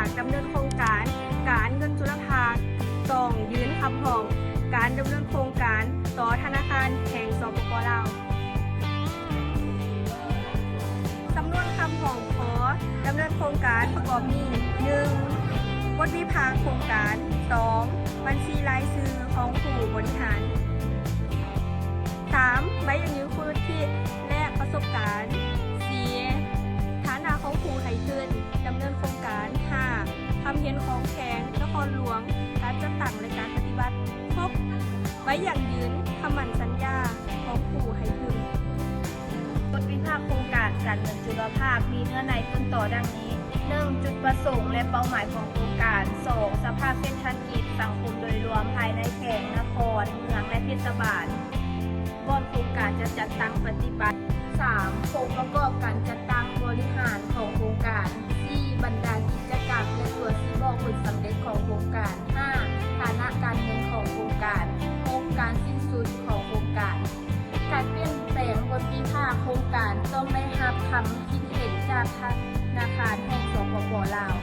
ດຳເນີນໂຄງການການເງິນຈຸລະພາກ ຕ້ອງຍື່ນຄຳຮ້ອງການດຳເນີນໂຄງການຕໍ່ທະນາຄານແຫ່ງ ສປປ ລາວ. ສຳນວນຄຳຮ້ອງຂໍດຳເນີນໂຄງການປະກອບມີ ໜຶ່ງ ບົດວິພາກໂຄງການ, ສອງ ບັນຊີລາຍຊື່ຂອງຜູ້ບໍລິຫານ, ສາມ ໃບຢັ້ງຢືນຄຸນວຸດທິ ແລະ ປະສົບການ, ສີ່ ຖານະຂອງຜູ້ໃຫ້ທຶນດຳເນີນໂຄງການ, ຫ້າ ຄຳເຫັນຂອງແຂວງນະຄອນຫຼວງ, ການຈັດຕັ້ງ ແລະ ການປະຕິບັດ, ຫົກ ໃບຢັ້ງຢືນຄຳໝັ້ນສັນຍາຂອງຜູ້ໃຫ້ທຶນ. ບົດວິພາກໂຄງການການເງິນຈຸລະພາກມີເນື້ອໃນຕົ້ນຕໍດັ່ງນີ້: ໜຶ່ງ ຈຸດປະສົງ ແລະ ເປົ້າໝາຍຂອງໂຄງການ, ສອງ ສະພາບເສດຖະກິດສັງຄົມໂດຍລວມພາຍໃນແຂວງນະຄອນ, ເມືອງ ແລະ ເທດສະບານ ບ່ອນໂຄງການຈະຈັດຕັ້ງປະຕິບັດ, ສາມ ອົງປະກອບການຈັດຕັ້ງບໍລິຫານຂອງໂຄງການ, ສີ່ ບັນດາກິດຈະກຳ ແລະ ຕົວຊີ້ບອກຜົນສຳເລັດຂອງໂຄງການ, ຫ້າ ຖານະການເງິນຂອງໂຄງການ, ຫົກ ການສິ້ນສຸດຂອງໂຄງການ. ການປ່ຽນແປງບົດວິພາກໂຄງການຕ້ອງໄດ້ຮັບຄຳຄິດເຫັນຈາກທະນາຄານແຫ່ງ ສປປ ລາວ.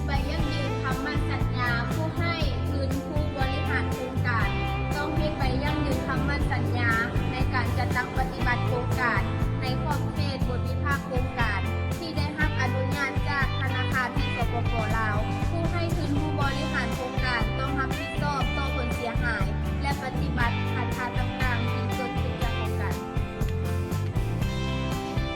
ໃບຢັ້ງຢືນຄຳໝັ້ນສັນຍາຜູ້ໃຫ້ທຶນຜູ້ບໍລິຫານໂຄງການ ຕ້ອງເຮັດໃບຢັ້ງຢືນຄຳໝັ້ນສັນຍາໃນການຈັດຕັ້ງປະຕິບັດໂຄງການໃນຂອບເຂດບົດວິພາກໂຄງການ ທີ່ໄດ້ຮັບອະນຸຍາດຈາກທະນາຄານແຫ່ງ ສປປ ລາວ. ຜູ້ໃຫ້ທຶນຜູ້ບໍລິຫານໂຄງການຕ້ອງຮັບຜິດຊອບຕໍ່ຜົນເສຍຫາຍ ແລະ ປະຕິບັດພັນທະຕ່າງໆທີ່ເກີດຂຶ້ນຈາກໂຄງການ.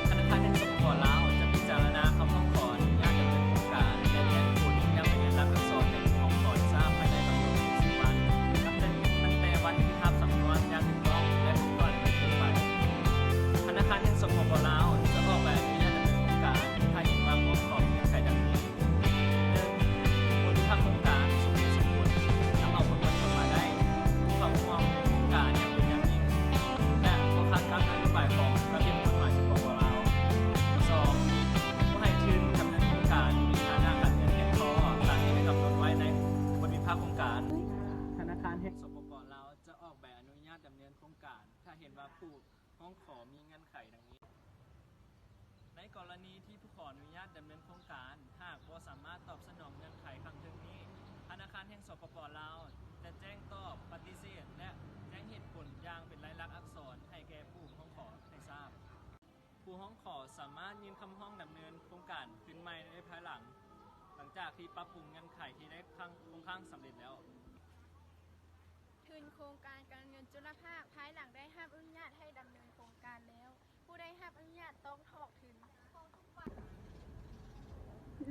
ທະນາຄານແຫ່ງ ສປປ ລາວ ຈະພິຈາລະນາຄຳຮ້ອງຂໍອະນຸຍາດດຳເນີນໂຄງການ ແລະ ແຈ້ງຜົນຢ່າງລະອຽດລັກອັກສອນໃຫ້ຜູ້ຮ້ອງຂໍໄດ້ຊາບພາຍໃນກຳນົດສິບວັນ ນັບແຕ່ ຕັ້ງແຕ່ວັນທີ່ຮັບສຳນວນຢ່າງຖືກຕ້ອງ ແລະ ຖືກຕ້ອງເປັນຕົ້ນໄປ. ທະນາຄານແຫ່ງ ສປປ ລາວ ຈະອອກໃບອະນຸຍາດດຳເນີນໂຄງການ ຖ້າເຫັນວ່າພວກຂອງເງື່ອນໄຂດັ່ງນີ້: ໜຶ່ງ ບໍລິຫານໂຄງການສົມເຫດສົມຜົນ ນຳເອົາຜົນປະໂຫຍດມາໄດ້ ຜູ້ເຂົ້າຮ່ວມໂຄງການຢ່າງເປັນຢ່າງຍິ່ງ ແລະ ບໍ່ຂັດກັບນະໂຍບາຍຂອງລະບຽບກົດໝາຍ ສປປ ລາວ. ສອງ ຜູ້ໃຫ້ທຶນດຳເນີນໂຄງການມີຖານະການເງິນພຽງພໍຕາມທີ່ໄດ້ກຳນົດໄວ້ໃນບົດວິພາກໂຄງການ. ທະນາຄານແຫ່ງ ສປປ ລາວ ຈະອອກໃບອະນຸຍາດດຳເນີນໂຄງການ ຖ້າເຫັນວ່າຜູ້ ຮ້ອງຂໍມີເງື່ອນໄຂດັ່ງນີ້. ໃນກໍລະນີທີ່ຜູ້ຂໍອະນຸຍາດດຳເນີນໂຄງການ ຫາກບໍ່ສາມາດຕອບສະໜອງເງື່ອນໄຂຂ້າງເທິງນີ້, ທະນາຄານແຫ່ງ ສປປ ລາວ ຈະແຈ້ງຕອບປະຕິເສດ ແລະ ແຈ້ງເຫດຜົນຢ່າງເປັນລາຍລັກອັກສອນໃຫ້ແກ່ຜູ້ຮ້ອງຂໍໄດ້ຊາບ. ຜູ້ຮ້ອງຂໍສາມາດຍື່ນຄຳຮ້ອງດຳເນີນໂຄງການຄືນໃໝ່ໄດ້ພາຍຫຼັງ, ຫຼັງຈາກທີ່ປັບປຸງເງື່ອນໄຂທີ່ໄດ້ຄ້າງ ຄົງຄ້າງສຳເລັດແລ້ວ. ທຶນໂຄງການການເງິນຈຸລະພາກ ພາຍຫຼັງໄດ້ຮັບອະນຸຍາດໃຫ້ດຳເນີນໂຄງການແລ້ວ, ຜູ້ໄດ້ຮັບອະນຸຍາດຕ້ອງຖອກທຶນ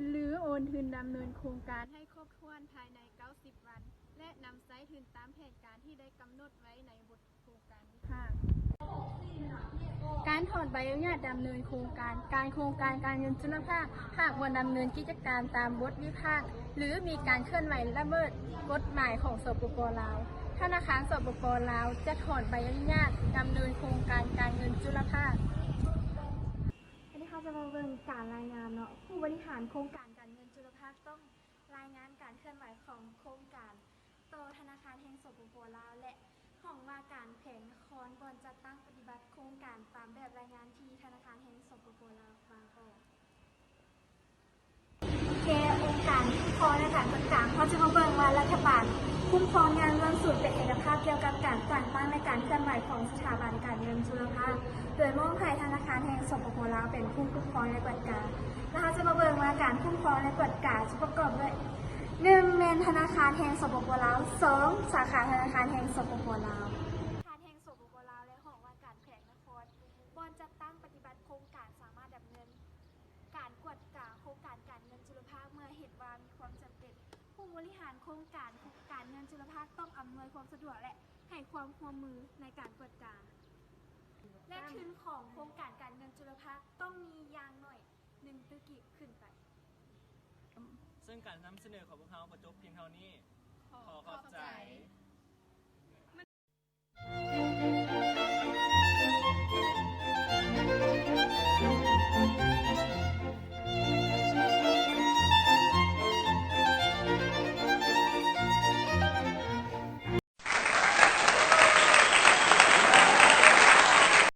ຫຼື ໂອນທຶນດຳເນີນໂຄງການໃຫ້ຄົບຖ້ວນພາຍໃນເກົ້າສິບວັນ ແລະ ນຳໃຊ້ທຶນຕາມແຜນການທີ່ໄດ້ກຳນົດໄວ້ໃນບົດໂຄງການວິພາກ. ການຖອນໃບອະນຸຍາດດຳເນີນໂຄງການ ການໂຄງການການເງິນຈຸລະພາກ ຫາກບໍ່ດຳເນີນກິດຈະການຕາມບົດວິພາກ ຫຼື ມີການເຄື່ອນໄຫວລະເມີດກົດໝາຍຂອງ ສປປ ລາວ, ທະນາຄານ ສປປ ລາວ ຈະຖອນໃບອະນຸຍາດດຳເນີນໂຄງການການເງິນຈຸລະພາກ. ອັນນີ້ເຮົາຈະມາເບິ່ງການລາຍງານເນາະ, ຜູ້ບໍລິຫານໂຄງການການເງິນຈຸລະພາກ ຕ້ອງລາຍງານການເຄື່ອນໄຫວຂອງໂຄງການຕໍ່ທະນາຄານແຫ່ງ ສປປ ລາວ ແລະ ຫ້ອງວ່າການແຂວງນະຄອນ ບ່ອນຈັດຕັ້ງປະຕິບັດໂຄງການ ຕາມແບບລາຍງານທີ່ທະນາຄານແຫ່ງ ສປປ ລາວ ວາງອອກ. ແກ່ອົງການຄຸ້ມຄອງ ແລະ ການຈັດການ, ເຮົາຈະມາເບິ່ງວ່າລັດຖະບານຄຸ້ມຄອງຢ່າງເລື່ອງສູນເປັນເອກະພາບກ່ຽວກັບການສ້າງຕັ້ງ ແລະ ການເຄື່ອນໄຫວຂອງສະຖາບັນການເງິນຈຸລະພາກ ໂດຍມອບໃຫ້ທະນາຄານແຫ່ງ ສປປ ລາວ ເປັນຜູ້ຄຸ້ມຄອງ ແລະ ກວດກາ. ແລ້ວເຮົາຈະມາເບິ່ງວ່າການຄຸ້ມຄອງ ແລະ ກວດກາຈະປະກອບດ້ວຍ ໜຶ່ງ ແມ່ນທະນາຄານແຫ່ງ ສປປ ລາວ, ສອງ ສາຂາທະນາຄານແຫ່ງ ສປປ ລາວ. ທະນາຄານແຫ່ງ ສປປ ລາວ ແລະ ຫ້ອງວ່າການແຂວງນະຄອນ ບ່ອນຈັດຕັ້ງປະຕິບັດໂຄງການ ສາມາດດຳເນີນການກວດກາໂຄງການການເງິນຈຸລະພາກ ເມື່ອເຫັນວ່າມີຄວາມຈຳເປັນ. ຜູ້ບໍລິຫານໂຄງການການເງິນຈຸລະພາກຕ້ອງອຳນວຍຄວາມສະດວກ ແລະ ໃຫ້ຄວາມຮ່ວມມືໃນການກວດກາ ແລະ ທຶນຂອງໂຄງການການເງິນຈຸລະພາກຕ້ອງມີຢ່າງໜ້ອຍໜຶ່ງຕື້ກີບຂຶ້ນໄປ. ເຊິ່ງການນຳສະເໜີຂອງພວກເຮົາກໍຈົບພຽງເທົ່ານີ້. ຂໍຂອບໃຈ.